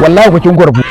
Wallahi ku kin gwarfu.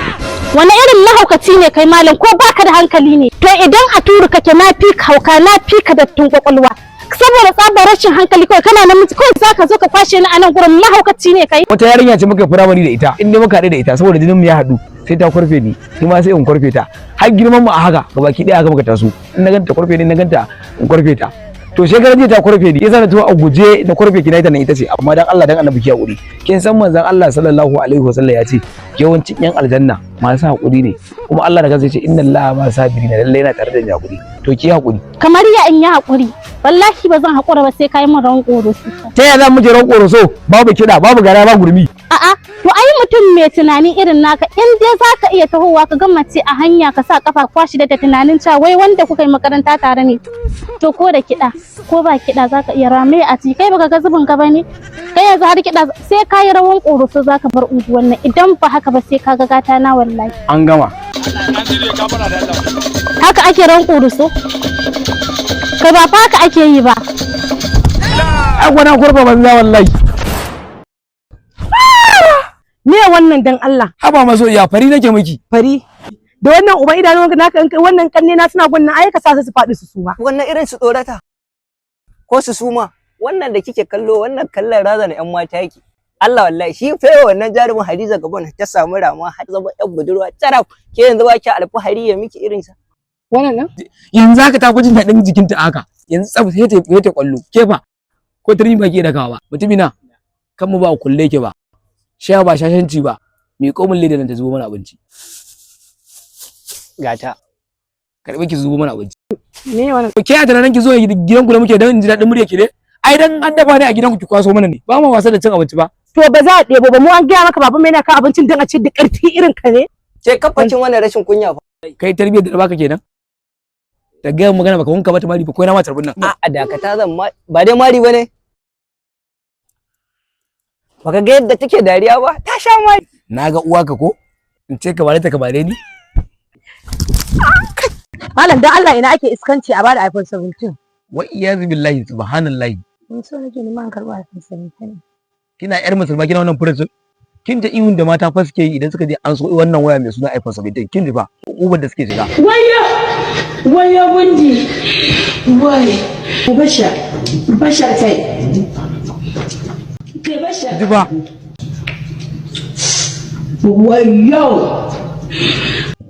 Wani irin mahaukaci ne kai, malam? Ko baka da hankali ne? To idan a turu kake, na fi ka hauka, na fi ka dattin kwakwalwa. Saboda tsabar rashin hankali kawai, kana namiji kawai zaka zo ka kwashe ni a nan gurin. Mahaukaci ne kai. Wata yarinya ce muka firamare da ita. In dai muka haɗu da ita, saboda jinin mu ya haɗu, sai ta kwarfe ni, ni ma sai in kwarfe ta. Har girman mu a haka gabaki ɗaya haka muka taso. In na ganta kwarfe ni, na ganta in kwarfe ta. To shekaran jiya ta kwarfe ni, yasa na tuwa a guje na kwarfe ki, na ita nan ita ce. Amma dan Allah dan Annabi ki hakuri. Kin san manzon Allah sallallahu alaihi wasallam ya ce yawancin yan aljanna masu hakuri ne, kuma Allah da kansa ya ce inna Allaha ma sabirin, lalle yana tare da mai hakuri. To ki hakuri. Kamar ya in yi hakuri? Wallahi ba zan hakura ba sai kai min rawan ƙoroso. Ta yaya za mu je ran ƙoroso babu kiɗa, babu gara, babu gurmi? A'a, to ai mutum mai tunani irin naka, in dai zaka iya tahowa ka ga mace a hanya ka sa kafa kwashi da tunanin cewa wai wanda kuka yi makaranta tare ne, to ko da kiɗa ko ba kiɗa zaka iya rame a ci. Kai baka ga zubin ka bane kai yanzu har kiɗa? Sai ka yi rawan ƙoroso zaka bar unguwan nan. Idan ba haka ba, sai ka ga gata na wallahi. An gama. Haka ake rawan ƙoroso? Kai, ba fa haka ake yi ba. Ai gwana kurba banza wallahi. Me wannan, dan Allah? Haba masoyiya, fari nake miki. Fari da wannan uban idanun naka, in wannan kanne na suna gunnan, ai ka sa su faɗi su suma. Wannan irin su tsorata ko su suma, wannan da kike kallo, wannan kallon razana yan mata yake. Allah wallahi shi fa wannan jarumin Hadiza Gabon ta samu rama har zama yan budurwa taraf. Ke yanzu ba ki alfahari ya miki irin sa? Wannan nan. Yanzu haka ta fi jin daɗin jikinta haka yanzu tsaf, sai ta kwallo. Ke fa, ko turmi ba ke dakawa ba. Mutumina kan mu ba kulle ke ba, sha ba shashanci ba. Miƙo min leda nan ta zubo mana abinci. Gata. Karɓi ki zubo mana abinci. Me wannan? Ke a tunanin ki zo gidanku da muke don in ji daɗin murya ki ne? Ai dan an dafa ne a gidanku ki kwaso mana ne. Ba ma wasa da cin abinci ba. To ba za a ɗebo ba. Mu an gaya maka baban mai yana kawo abincin dan a ci da ƙarfi irin ka ne? Ke kafacin wannan rashin kunya fa. Kai, tarbiyyar da baka kenan da gaya magana baka wanka ba ta mari ba ko na ma tarbin nan. A'a, dakata, zan ma ba dai mari bane. Baka ga yadda take dariya ba? Ta sha mari. Na ga uwa ka ko in ce ka bare ta, ka bare ni. Malam, dan Allah, ina ake iskanci a bada iPhone 17? Wa iyazu billahi, subhanallahi. Ni so nake neman karɓa iPhone 17. Kina yar musulma kina wannan furucin? Kin ji ihun da mata fa suke yi idan suka je an so wannan waya mai suna iPhone 17? Kin ji fa uban da suke shiga. Wayo! Wayo bundi! Wai! Basha! Basha kai! Kai basha! Ji fa. Wayo!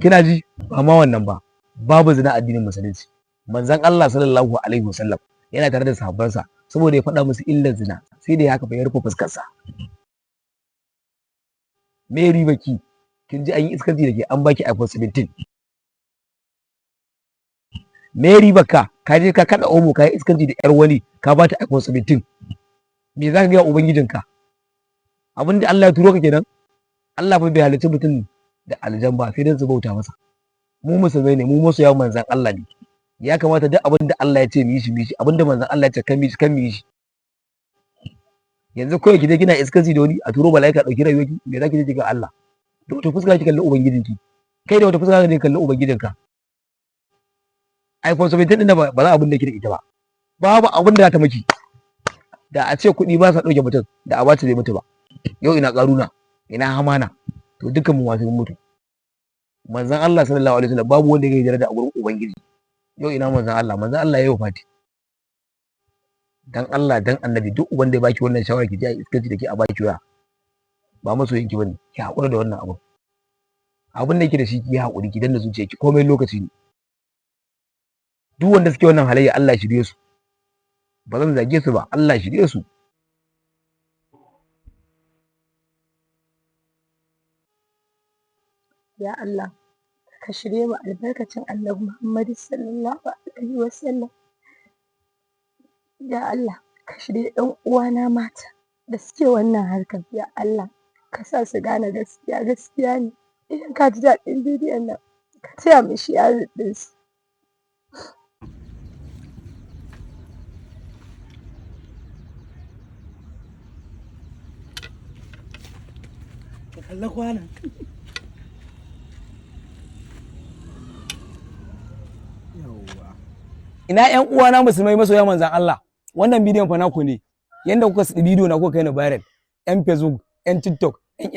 Kina ji, ba ma wannan ba, babu zina addinin musulunci. Manzon Allah sallallahu alaihi wasallam yana tare da sahabbansa, saboda ya faɗa musu illar zina sai da ya haka fa ya rufe fuskarsa. Me riba ki? Kin ji an yi iskanci da ke, an baki iPhone 17. Me riba ka? Ka je ka kada omo, ka yi iskanci da yar wani, ka bata iPhone 17. Me za ka ga ubangijinka? Abin da Allah ya turo ka kenan. Allah fa bai halicci mutum da aljan ba sai dan su bauta masa. Mu musulmai ne, mu masoya manzon Allah ne. Ya kamata duk abin da Allah ya ce mu yi shi, mu yi shi. Abin da manzon Allah ya ce kan mu yi shi, kan mu yi shi. Yanzu kawai ki je kina iskanci da wani, a turo malaika dauki rayuwarki, me za ki je ki ga Allah? Da wata fuska ki kalli ubangijinki? Kai, da wata fuska ka je kalli ubangijinka? iPhone 17 din da ba za abin da ke da ita ba, babu abin da za ta miki. Da a ce kuɗi ba sa ɗauke mutum, da a bace bai mutu ba. Yau ina ƙaruna, ina Hamana? To dukkan mu masu mutu. Manzon Allah sallallahu alaihi wasallam, babu wanda yake daraja a gurin ubangiji. Yau ina manzon Allah? Manzon Allah yayi wafati. Dan Allah dan Annabi, duk uban da ya baki wannan shawara ki je a iskanci da ke a baki waya, ba masoyin ki bane. Ki hakura da wannan abun. Abin da yake da shi, ki hakuri, ki danna zuciyarki. Komai lokaci ne. Duk wanda suke wannan halayya, Allah shirye su. Ba zan zage su ba, Allah shirye su. Ya Allah, ka shirye mu albarkacin Annabi Muhammadu sallallahu alaihi wasallam. Ya Allah, ka shirye ɗan uwana mata da suke wannan harkar. Ya Allah, ka sa su gane gaskiya gaskiya ne. Idan ka ji daɗin bidiyon nan, ka taya mu sharing ɗinsu. Ka kalla kwanan. Ina ƴan uwana musulmai masoya manzan Allah, wannan bidiyon fa naku ne. Yanda kuka saki bidiyo na kuka kai ni viral, ƴan Facebook, ƴan TikTok, ƴan